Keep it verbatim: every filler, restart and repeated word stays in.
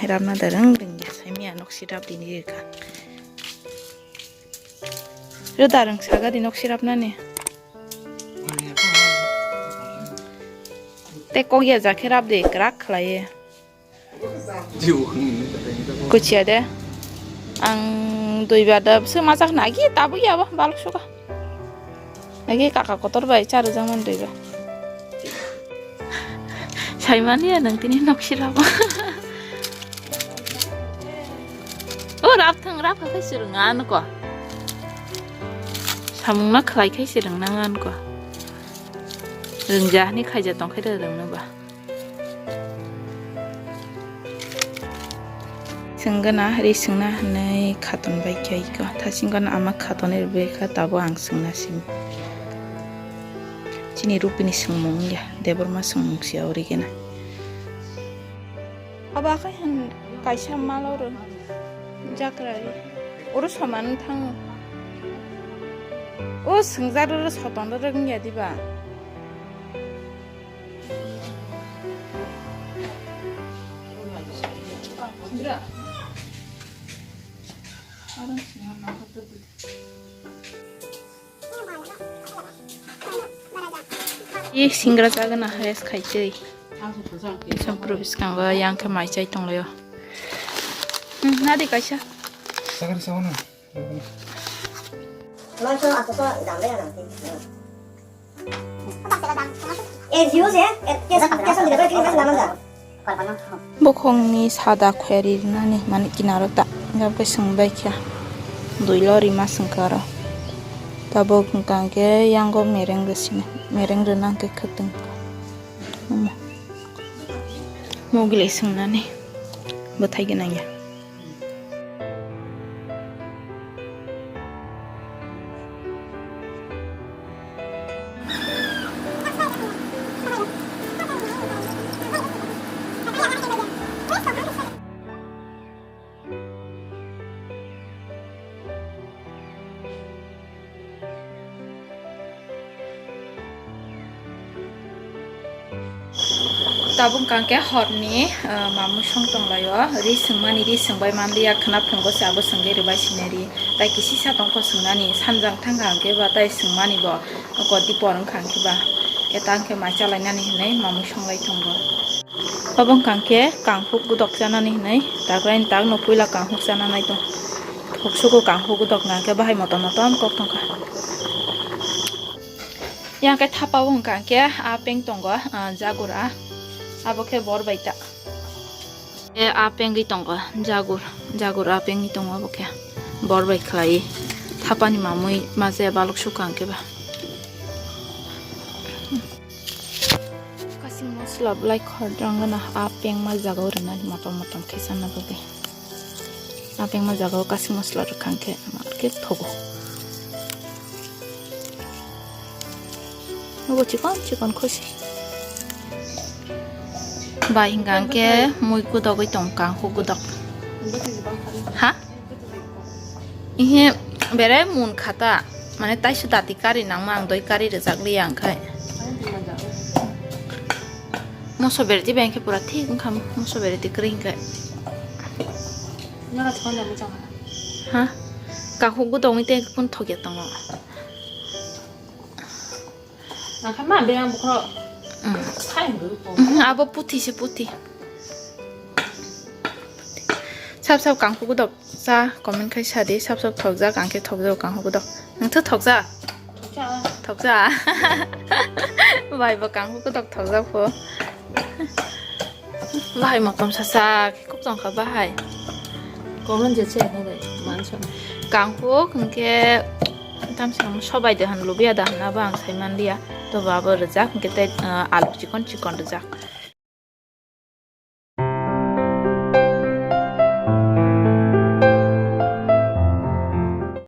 Rapna da rwng rwngya, saimaya nok si rap dini rwkha. Rwda rwng sagadi nok si rapnani. Tei kok ya jakhe rap de, kwrak khlaiwi. Kuchiya de. Ang dui bar da se majak nagi tabuk ya ba balok suka. Nagi kaka kotor bai cha rwjak mani dui bar. Saimani ya nang tini nok si rap. O rap thang rap kha khai si rwng ano ko. Samung na khlai khai si rwng nang ano ko. Rwngja hani khaija tong khai da rwng no ba. Swngana ri swngna hwnwi khaton bai khe iko. Thasing gana ama khatonwi rwbaikha, tabuk ang swngna simi. Chini Rupini swngmung ya, Debbarma swngmung siya ori gena. Abo akhai hwn kaisa malo rw jakra ri. Oro soman thango. O swngjak rw soton rw wngya diba? I singra jagana rest khaitwi. Isang pura biskango yang khe mai chai tonglayo. Hmm, nadi kaisa. Sagari sawana. Bokhongni sada khweri rinani mani kinaro ta, gabke swngbai kha. Dui lorima swngkha aro. Tabuk hwnkha hwnkhe yango mereng rwsini, mereng rwna hwnkhe khwtwng. Omo. Mogli swngnani bwthai gwnangya. Tabuk hwnkha khe horni, ah, mamui song tonglaio, ri swngmani ri swngbai manliya, khwna phungo se abo swngwi rwbai sinai ri. Tai kisisa tongkho swngnani, sanjang thangkha hwnkhe ba tai swngmani bo, koti por wngkha hwnkhe ba, khe tang khe mai chalainani hwnwi mamui songlai tongo. Obo wngkha khe kanghuk gudok chanani hinwi, takraini takno puila kanghuk chana nai tong. Thoksugo kanghuk gudok na khe bahai motom motom kok tongkha. Yang khe thapa o wngkha khe a peng tongo, ah, jagur a. Abo khe bor bai ta. E a pengwi tongo, jagur, jagur a pengwi tongo abo khe. Bor bai khlai thapani mamui ma je balok sukha hwnkhe ba. Kasing mosla belai khorang gana a pengma jaga o rwnani motom motom khe sana bagwi. A pengma jaga o kasing mosla rwkha hwnkhe ma khe thogo. Nugo chikon chikon khusi. Bai hwnkha hwnkhe mui kudogwi tong kha, huk kudok. Ha? Ihe bere mun khata, mane taisu dati kari nangma ang doi kari rwjak liya ang khai. Moso bereti bai khe pura thik wngkha, moso bereti kwrwi hwnkhe. Ha? Kakhuk gudok wngwi tei kunu thokya tongo. Nangkha ma beng ang bukhro. Mm. Khai hwnwi rukho. Mhm, abo puthi se puthi. Sab sab kangkuk gudok cha comment khai sadi, sab sab thokjak, ang khe thokjak kangkuk gudok. Nang tho thokjak? Thokjak. Thokjak. Bai bo kangkuk gudok thokjak pho. Bahai motom sasak kok tongkha bahai. Comment je che khe dai mansa. Kangkuk hwnkhe tamsa sobai de han lubiya da hwnna bo ang sai manliya. To bo abo rwjak hwnkhe tei, ah, alu chikon chikon rwjak.